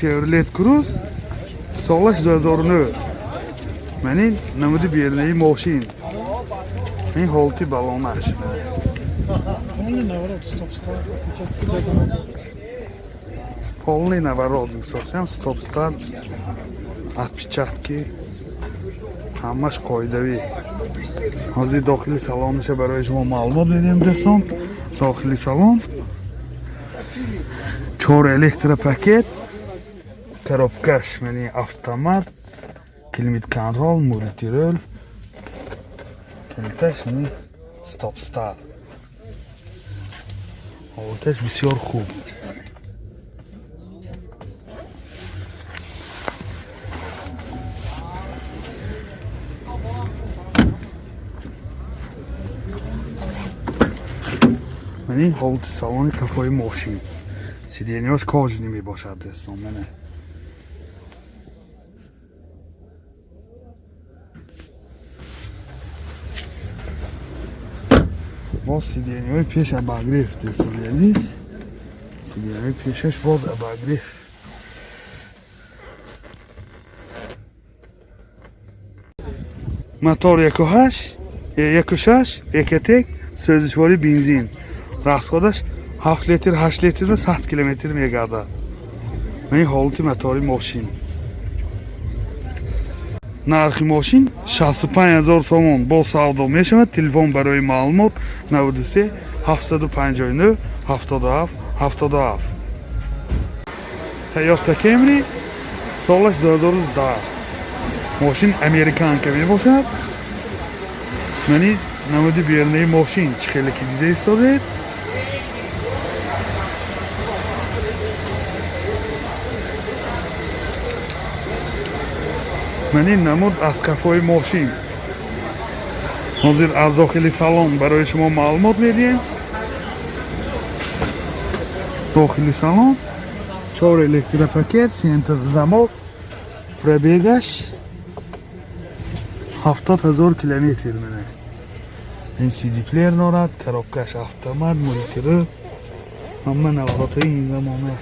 Chevrolet Cruze, солаш 2009. Ман ин намуди берунаи мошин, ин ҳолати балонаш. Полный наворот, стоп-старт, отпечатки. Полный наворот мисосиам, стоп-старт, отпечатки, ҳамаш қоидавӣ. Ҳозир дохили салониша барои шумо маълумот медиҳем, дӯстон. Дохили салон чор электропакет, коробкаш мани автомат, климат контроль, мультируль, калиташ мани стоп старт. Ҳолаташ бисёр хуб. Мани ҳолати салони кафои мошин, сиденьяш кожаный мебошад, дӯстон, мана. Боз сиденьяҳои пеш обогрев, дӯстони азиз, сиденьяҳои пешаш боз обогрев. Мотор 1.8, 1.6 Ecotec, сӯзишворӣ бензин, расходаш 7 литр, 8 литр ва 100 километр мегардад. Ин ҳолати мотори мошин. Нархи мошин 65 ҳазор сомон, бо савдо мешавад. Телефон барои маълумот 93 759 77 77. Toyota Camry, солаш 2010, мошин американка мебошад. Мани намуди берунаи мошин, чӣ хеле ки дида истодед. Ман ин намуд аз қафои мошин. Ҳозир аз дохили салон барои шумо маълумот медиҳем. Дохили салон чор электропакет, центр замок, пробегаш 70 000 километр. Мана, ин CD плеер дорад, коробкаш автомат, мультируль, ҳама наворотҳои ин замона,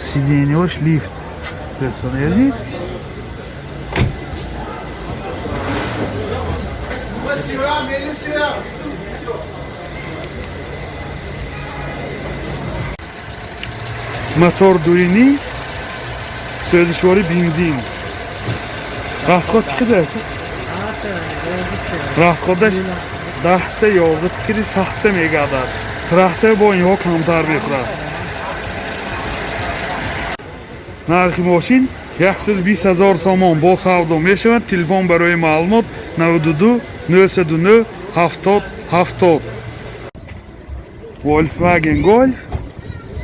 сиденьяш лифт, дӯстони азиз. Мотор дуини, сӯзишворӣ бензин, расход чӣ қадар? Расходаш 10-та, 11 кири сахта мегардад. Трасса бо инҳо камтар мехӯрад. Нархи мошин 120 ҳазор сомон, бо савдо мешавад. Телефон барои маълумот 92 909 70 70. Volkswagen Golf,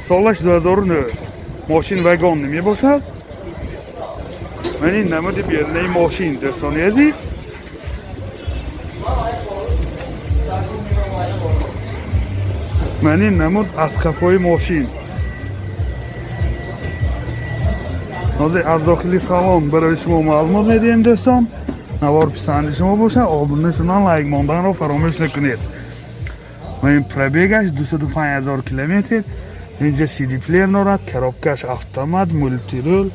солаш 2009, мошин вагонный мебошад. Ман ин намуди берунаи мошин, дӯстони азиз. Ман ин намуд аз қафои мошин. Ҳозир аз дохили салон барои шумо маълумот медиҳем, дӯстон. Навор писанди шумо бошад, обуна шудан, лайк монданро фаромӯш накунед. Ва ин пробегаш 205 ҳазор километр. Инҷа CD плеер дорад, коробкаш автомат, мультируль,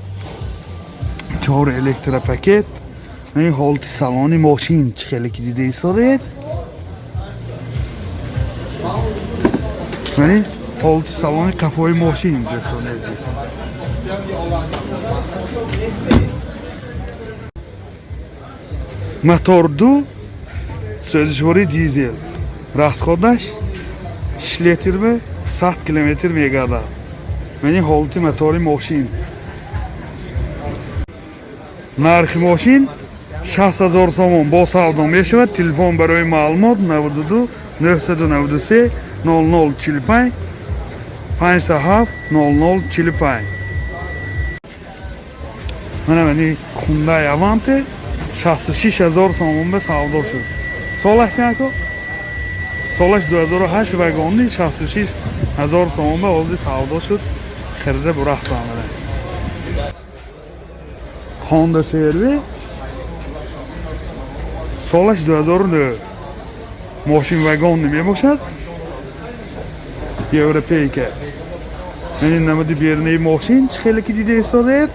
чор электропакет. Ин ҳолати салони мошин, чӣ хеле ки дида истодед. Ман ин ҳолати салони қафои мошин, дӯстони азиз. Мотор ду, сӯзишворӣ дизел, расходаш 6 литр ба 100 километр мегардад. Ман ин ҳолати мотори мошин. Нархи мошин 60 ҳазор сомон, бо савдо мешавад. Телефон барои маълумот 92 993 00 45, 57 00 45. Мана, мани Хундай Аванте 66 ҳазор сомон ба савдо шуд. Солаш чанд ко? Солаш 2008, вагонный, 66 ҳазор сомон ба ҳозир савдо шуд. Харида бурафтам. Мана Honda CR-V, солаш 2009, мошин вагонный мебошад, европейка. Ин намуди берунаи мошин, чӣ хеле ки дида истодаед.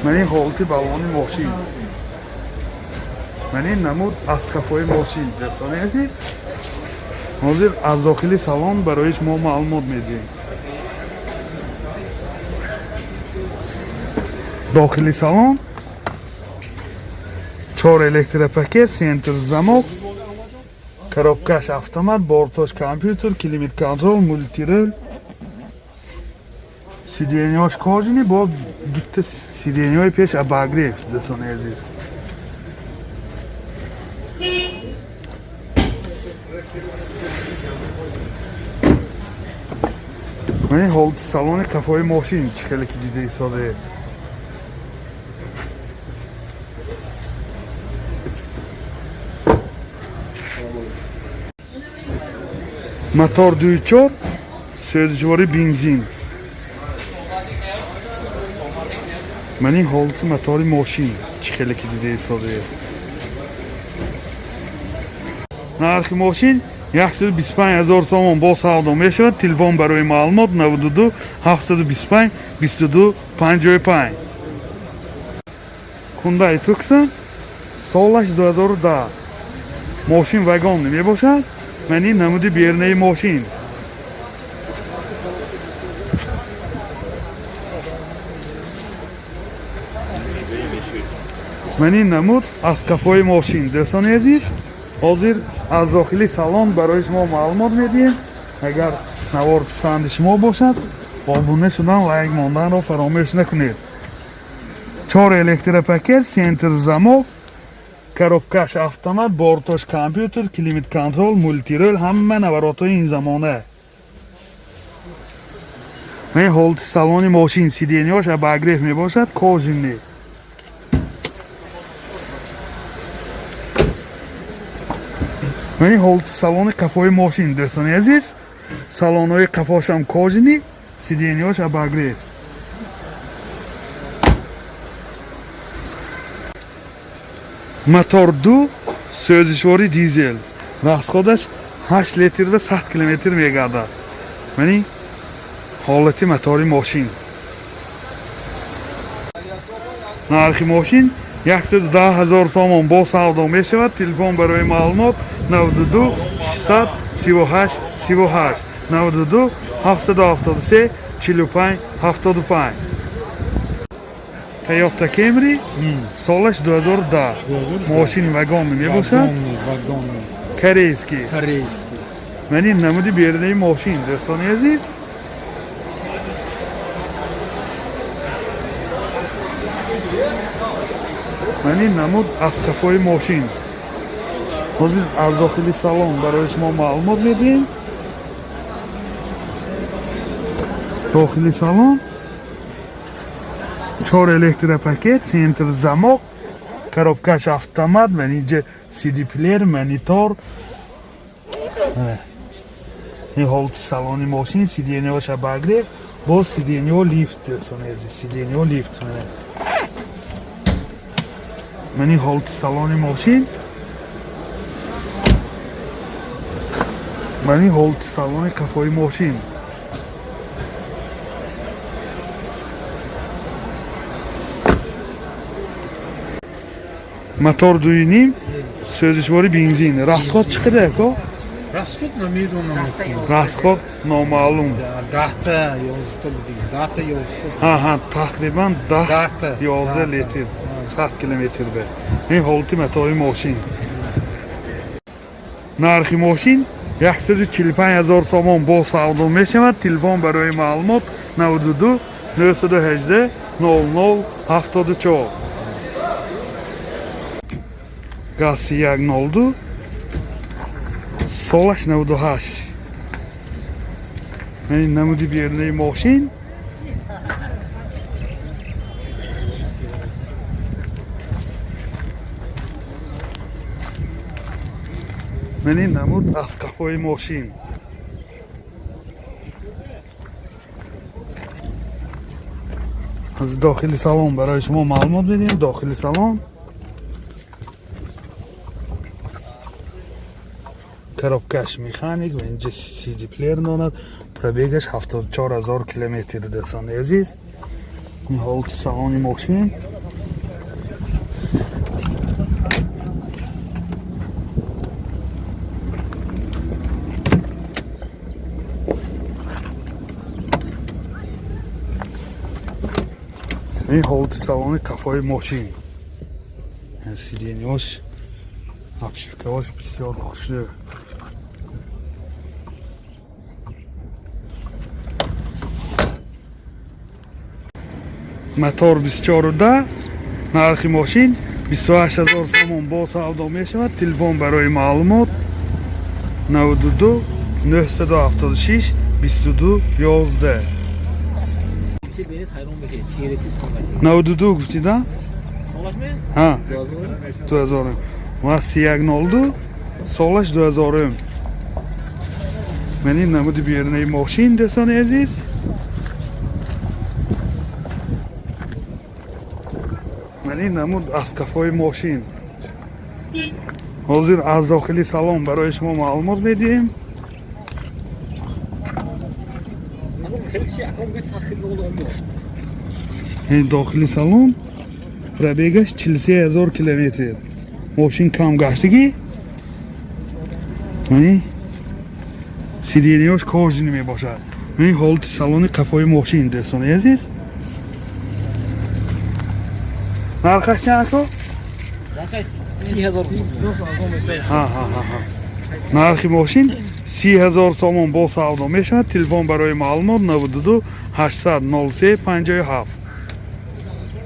Ман ин ҳолати балони мошин. Ман ин намуд аз қафои мошин, дӯстони азиз. Ҳозир аз дохили салон барои шумо маълумот медиҳем. Дохили салон чор электропакет, центр замок, коробкаш автомат, бортош компютер, климат контрол, мультирул, сиденьяш кожаный, бо дута сиденьяи пеш обогрев, дӯстони азиз. Ман ин ҳолати салони қафои мошин, чӣ хеле ки дида истодаед. Мотор 2.4, сӯзишвори бензин. Ман ин ҳолати мотори мошин, чӣ хеле ки дида истодаед. Нархи мошин 125 ҳазор сомон, бо савдо мешавад. Телефон барои маълумот 92 725 22 55. Хундай Туксон, солаш 2010. Мошин вагон мебошад. Ман ин намуди берунаи мошин. Ман ин намуд аз қафои мошин, дӯстони азиз. Ҳозир аз дохили салон барои шумо маълумот медиҳем. Агар навор писанди шумо бошад, обуна шудан, лайк монданро фаромӯш накунед. Чор электропакет, центр замок, коробкаш автомат, бортош компютер, климат контрол, мультирул, ҳама наворотҳои ин замона. Ман ҳолати салони мошин, сиденьяш обогрев мебошад, кожаный. Ман ин ҳолати салони қафои мошин, дӯстони азиз. Салонҳои қафошам кожаный, сиденьяш обогрев. Мотор 2, сӯзишвори дизел. Расходаш 8 литр ва 100 километр мегардад. Ман ин ҳолати мотори мошин. Нархи мошин 110 ҳазор сомон, бо савдо мешавад. Телефон барои маълумот 92 638 38, 92 773 45 75. Toyota Camry, солаш 2010. Мошин вагон мебошад. Вагонный, вагонный. Корейский. Корейский. Ман ин намуди берунаи мошин, дӯстони азиз. Ман ин намуд аз қафои мошин. Ҳозир аз дохили салон барои шумо маълумот медиҳем. Дохили салон чор электропакет, центр замок, коробкаш автомат, ман инҷа CD плеер, монитор. Ин ҳолати салони мошин, сиденьяш обогрев, бо сиденьё лифт, дӯстони азиз, сиденьё лифт. Ман ин ҳолати салони мошин. Ман ин ҳолати салони қафои мошин. Мотор 2.5, сӯзишвори бензин. Расход чӣ қадар, ако? Расход намедонам. Расход номаълум. 10-та, 11-та будем. 10-та, 11-та. Ҳа, тақрибан 10 10-та. 11 литр 100 километр бе. Ин ҳолати мотори мошин. Нархи мошин 145 ҳазор сомон, бо савдо мешавад. Телефон барои маълумот 92 918 00 74. ГАЗ 102, солаш 98. Ин намуди берунаи мошин. Ман ин намуд аз қафои мошин. Аз дохили салон барои шумо маълумот медиҳем. Дохили салон коробкаш механик ва инҷа CD плеер дорад. Пробегаш 74 000 километр, дӯстони азиз. Ин ҳолати салони мошин. Ин ҳолати салони кафои мошин, сиденьяш, обшивкаош бисёр хушрӯ. Мотор 24,10, нархи мошин 28 000 сомон, бо савдо мешавад. Телефон барои маълумот 92 976 22 11. 92 гуфтида? Ҳа, 2000 ва 3102, солаш 2000. Ман ин намуди берунаи мошин, дӯстони азиз. Ман ин намуд аз кафои мошин. Ҳозир аз дохили салон барои шумо маълумот медиҳем. Ин дохили салон, пробегаш 43 000 километр, мошин кам гаштагӣ. Мани сиденьяш кожаный мебошад. Ин ҳолати салони қафои мошин, дӯстони азиз. Нархаш чанд, ако? 30 000. Ҳа, нархи мошин 30 000 сомон, бо савдо мешавад. Телефон барои маълумот 92 800 03 57.